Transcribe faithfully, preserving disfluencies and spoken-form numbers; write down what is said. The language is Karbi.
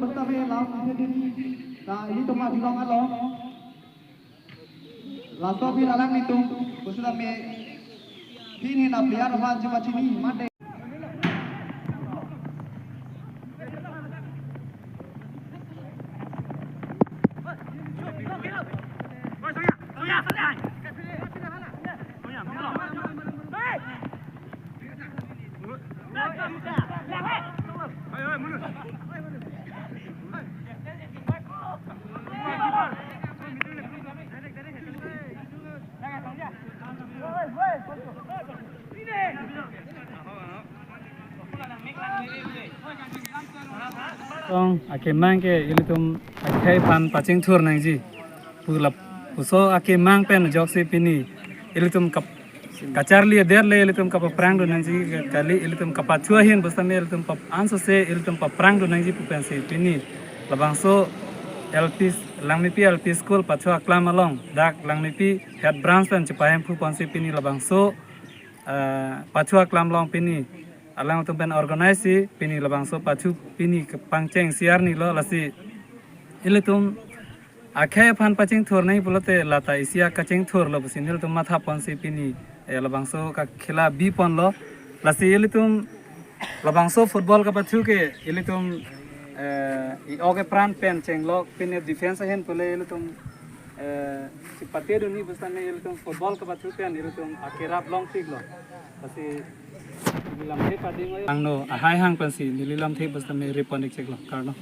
Basta me last minute ini. Ta ilitum mati long along. Laso aphi alanglitum pusitame pini na player aphan chepachini mate. Tong akemang ke ilitum akhei aphan pachingthur nangji. Pu lapuso akemang pen ajoksi pini ilitum kap kacharli adet le ilitum kapaprang dun nangji kali, ilitum kapachua hin basta me ilitum pap ansose ilitum paprang dun nangji pu pensi pini labangso L P Langmepi L P School Pacho Aklam along dak Langmepi head branch pen chepahemphu ponsi pini labangso, ah, Pacho Aklam along pini alangtum pen organize si pini labangso pachu pini kepangcheng siar ni lo. Lasi ilitum akhei aphan pachingthur nangji pulote lata isi akachingthur lo pusi nelitum matha ponsi pini, eh, labangso kakhela bi ponlo. Lasi ilitum labangso football kapathu ke ilitum, eh, i-ok epran pen chenglok pine defense ahin pule ilitum, eh, chepate dunji basta me ilitum football kapathu pen ilitum akerap longthik lo. Lasi neli lamthe pading lo. Angno ahai hang pensi neli lamthe basta me repon ik chek lo karno.